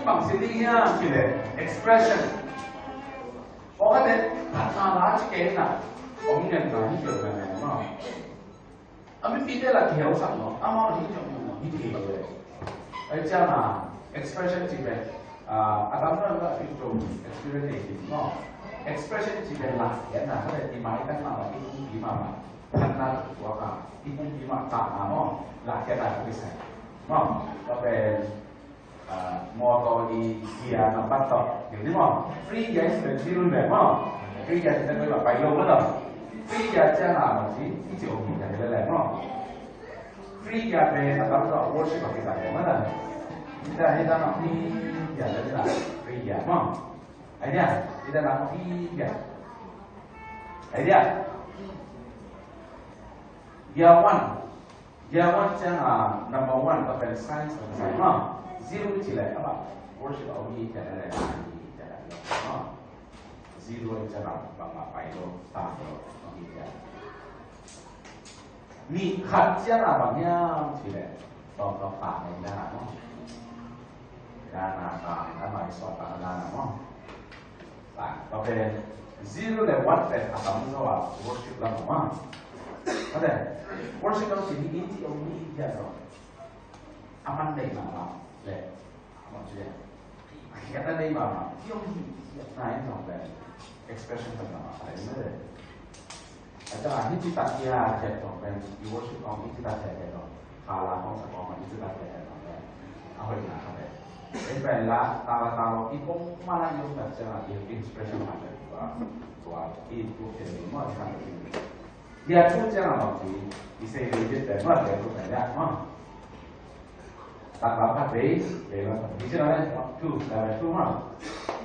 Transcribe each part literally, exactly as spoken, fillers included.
Bang ci ding hiam cih leh expression. Pawlkhatte phatna la ci kei na, om ngen na hi kei na maw. A mipite la kiheusak maw, amau hi kei na hi kei le. Ai ciang a expression ci pen, a dang dang la hi kei experience nei maw. Expression ci pen la kei na, ka le i mai kan na la i kung pi ma ma. Phatna tua ka i kung pi ma ta na maw. La kei na ka kisai maw. Ka pen Mawtaw i gear nambat tawh, hi ni maw? Free gear i sim zero leh maw? Free gear i sim zero leh pai lo maw? Free gear ciang a maw ci, i ci om hi gear leh maw? Free gear pen a tam tawh worship a kizang leh maw? Ita, ita na free gear leh ita free gear maw? Ai dia, ita na free gear. Ai dia. Gear one. Gear one ciang a number one ka pen science ka pen science maw. Zero ci leh a ba worship a om hi cia leh maw. Zero ciang a bang a pai lo ta lo om hi cia. Nih khat ciang a bang hiam ci leh tawm tawm ta leh na maw. Dana ta na mai suat ta dana maw. Ba, ba pen zero le one pen a tam zaw a worship lam a maw. Ba pen worship lam ci ni in ci om ni in ci a zaw. A man nei ma ma le. A man ci le. A hiat a nei ma ma. Ci om ni in ci a nai zaw le. Expression lam ma ma le. A ta hi ci ta ci a hiat zaw pen i worship lam hi ci ta ci a hiat zaw. Kala kong sa kong ma i tu tak te na le. A hoih na ka le. Ei pen la ta la ta lo i kong ma la i om tak ciang a i inspiration ma le tua tua i tu te ni ma ka ni. Dia tu ciang a ma ki i sei le i te ma le tu ka ya ma. Tak la ka be be la ka. Ni ciang a le tu la le tu ma.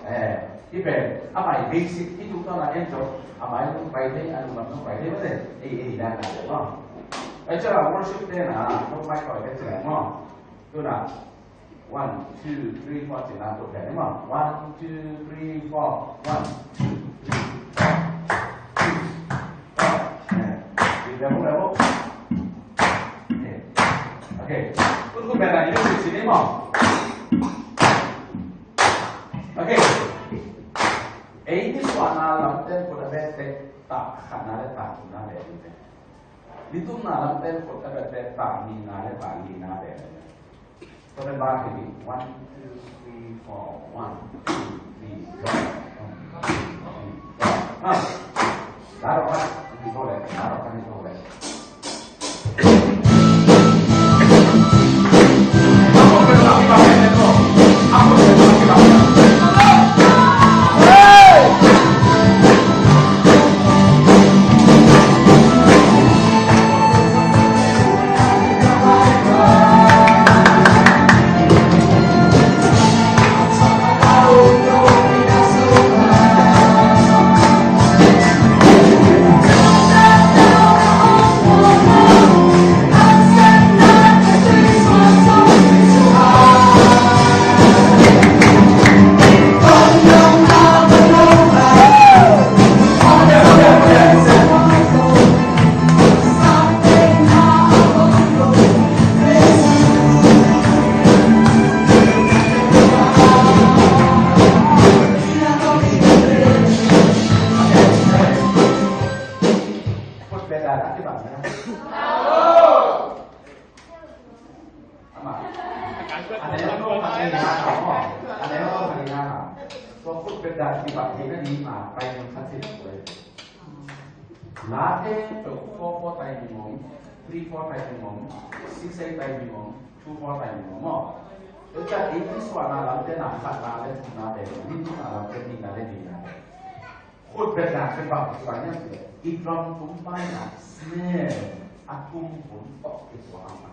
Eh, hi pen a mai basic hi tu ta la en zo. A mai tu pai de a lu ma tu pai de ma de. Ei ei la ka le ma. Ai ciang a worship te na, no mai koi te ciang a mo. Tu na, one, two, three, four, ciang a tu te ni mo. One, two, three, four. One, two, three, four. Two, four. Eh, di level, level. Okay. Okay. Kun kun bela ni tu sini mo. Okay. Ei ni suahna lamte ko da bete ta khana le ta na le ni. Nitumna lam pen khut a bete ta nina le ta nina le. Ko pen ba hi ni. One, two, three, four. One, two, three, four. Ha. Daro ka ni ko le, daro ka ni ko le. Ama. Ane no kane na na. Ane no kane na na. So khut bek dan kibat hi na ni ma, pai ni khat si. Late to four four timing om, three four timing om, six eight timing om, two four timing om. To cha in suana lam te na khat na le na te ni na lam te ni na le ni na. Khut bek dan pen bang ci bang hiam cih leh i drum tum pai na snare a tum hun tawh kisuak a.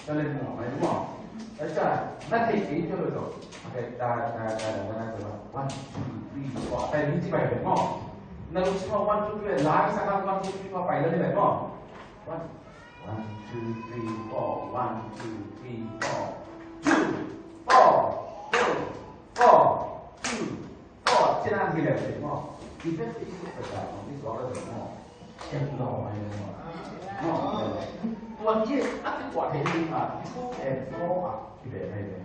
Ka le muang mai muang. Acha, na thei kei thei lo to. Okay, ta ta ta ta ta ta. One, two, three, four. Pai ni ci pai le muang. Na lu ci muang one, two, three. Lai sa ka one, two, three, four pai le ni le muang. One, one, two, three, four. One, two, three, four. Two, four, two, four, two. Tawh cinan hi leh maw, i bek i suk pek a maw, i suak leh maw, em lawh mai leh maw. Maw, tua hi a kituah theih ding a, i suk em lawh a, i bek mai leh.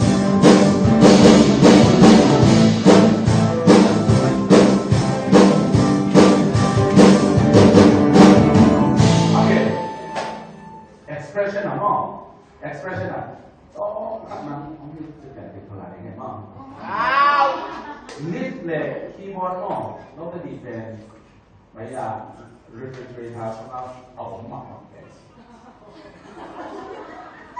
Okay. Expression ah maw? Expression ah. Tawm khat nang om ni tu kan ti phala ni maw? Wow! Lead le keyboard maw? Lo te di pen. Maya refrigerator sanga a om mah mah pen.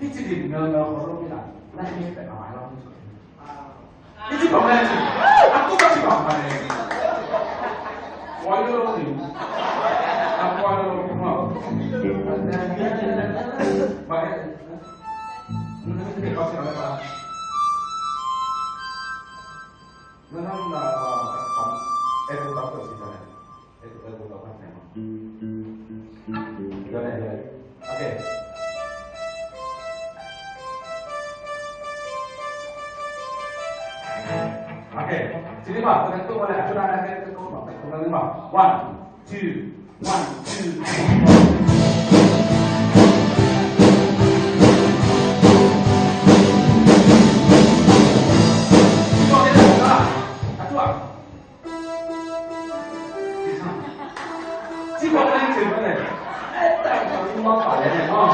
Hih ci ding ngelngel khawl lo hi na, na hih pek a mai lo. Hih ci bang le ci, a tuk a ci bang mai le. Koi lo lo ni. A koi lo lo ni. Bang e. Okay. Okay. Sini, Pak. One, two, one, two, three, four.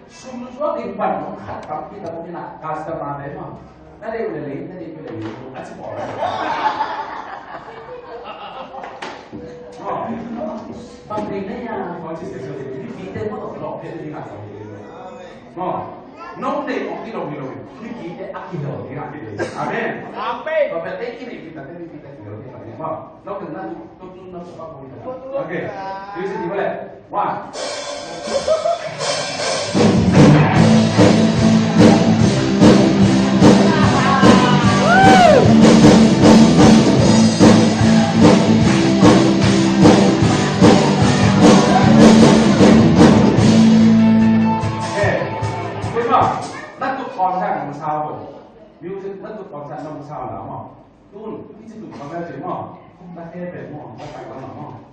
Sum zuak ding pan hong khat tampi tak hong hi na, customer te maw. Na deih uh leh lei, na deih uh leh lei, a ci pawl. Maw. Bang ding na hia, hong ci sese, mipite maw tawh lawh phet ding a, maw. Nong deih hong kilawm hi lo, mipite a kilawm ding a, kilawm. Amen. Amen. Tua pen ei kineih kik tak teh mipite kilawm ding a, maw. Nong deih na tu, tu, tu, na tu, pa ko. Okay. Music ni boleh. One. Okay. Terus, Mak. Natu concert nong sao. Music natu concert nong sao lah, Mak. Tun, ni ci tu concert, Mak. Natu concert, Mak. Natu concert, Mak.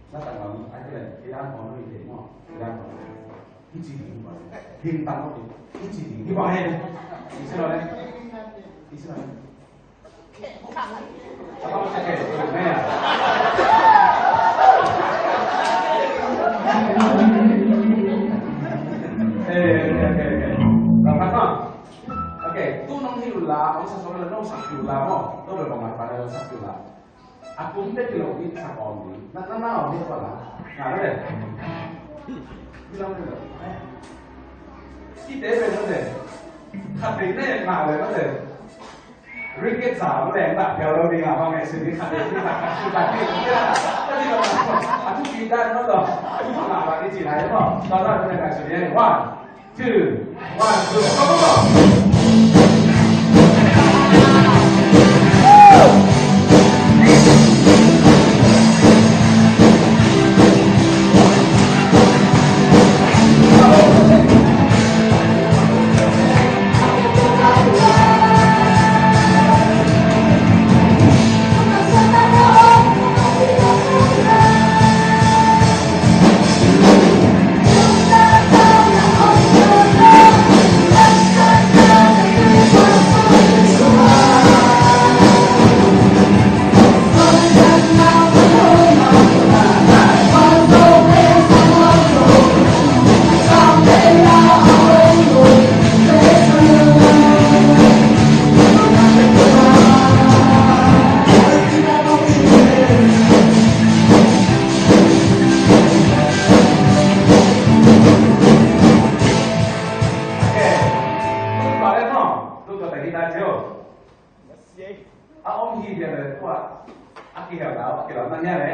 Na tanglam, ai, kei leh, kei dan kong na mi te maw, kei dan kong. Hih ci ding, hih tang kong, hih ci ding, hih bang he. Hih ci lo leh. Hih ci lo leh. Apa maksud kei? Nè. Eh, okay, okay, okay. Lam khat maw. Okay, tu nong hilh uh la, nong sa sawm la, nong sak uh la maw. Nong bel bang mat pa la, nong sak uh la. A kum bek hi lo, i sak om ding. Na, na, na om ding kua la. Ngah lo le. Hi lo le. Kite pen lo le. Khat ding ne ngah le lo le. Ringgit za lo le, ngah piau lo ding a, bang ngai sin ding khat ding, khat ding, khat ding, khat ding. A tu pi dan lo lo. Tu ngah ba ni ci lai lo. Tawm lo le ngai sin ding. One. Two, one, two, go, go, go. A om hi dia le tua. A kihel lau, a kihel na hia le.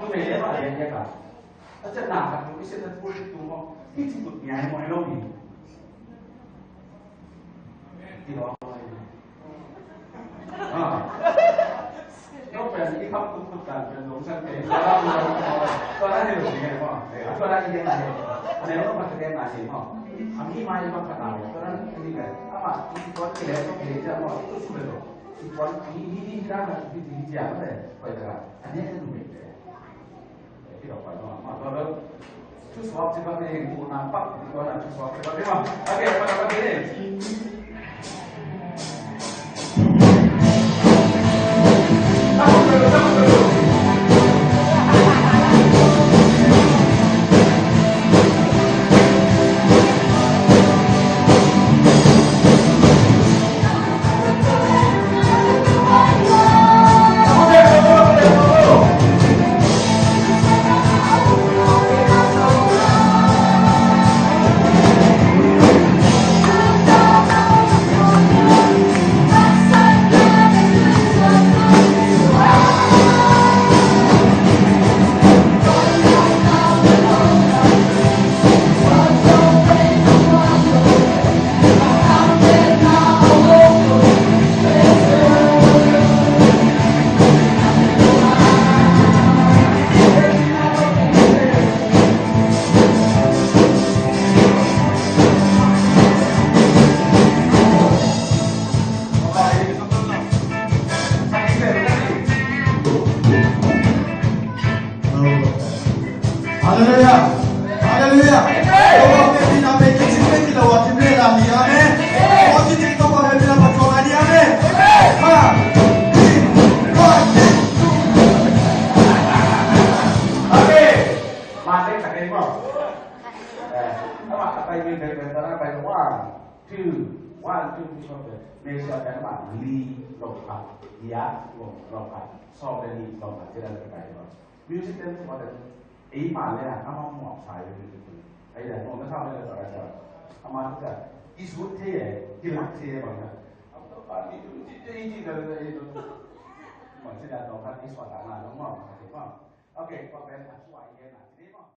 Numei le pa le nek a, a ciah na khat tu i siat na thu tu maw, hih ci kut ngiai maw, i lo mi. Ti lo. Ah. Yo pen i kham tuk tuk dan pen long san te. Tua na hi lo ni maw. Tua na hi lo ni maw. Tua na hi lo ni maw. Ama i tuan ki le tuk le ja maw. Tu su le lo. I tuan i i i dan na i i ja le. Koi ta. Ani ni numei le. Halleluiah. Halleluiah. Amen. Amen. Okay. Mate ka kei mo. Eh, ama ka pai mi pai pai ta na pai one, two, one, two, three, four, five. Mesia pen ama li lo khat, ya lo lo khat, so pen li lo khat, ci dan ka pai mo. Music ten tu pen ei ma le ama muak sa yo music ten. Ei le mo na sa le ta ka. Ama ta. Isu te ye, kilak te ye ba na. Ama ta pa ni tu ci te ci da le tu. Ma ci da lo khat isu ta na lo mo ka te mo. Okay, ko pen a suai ye na. Ci mo.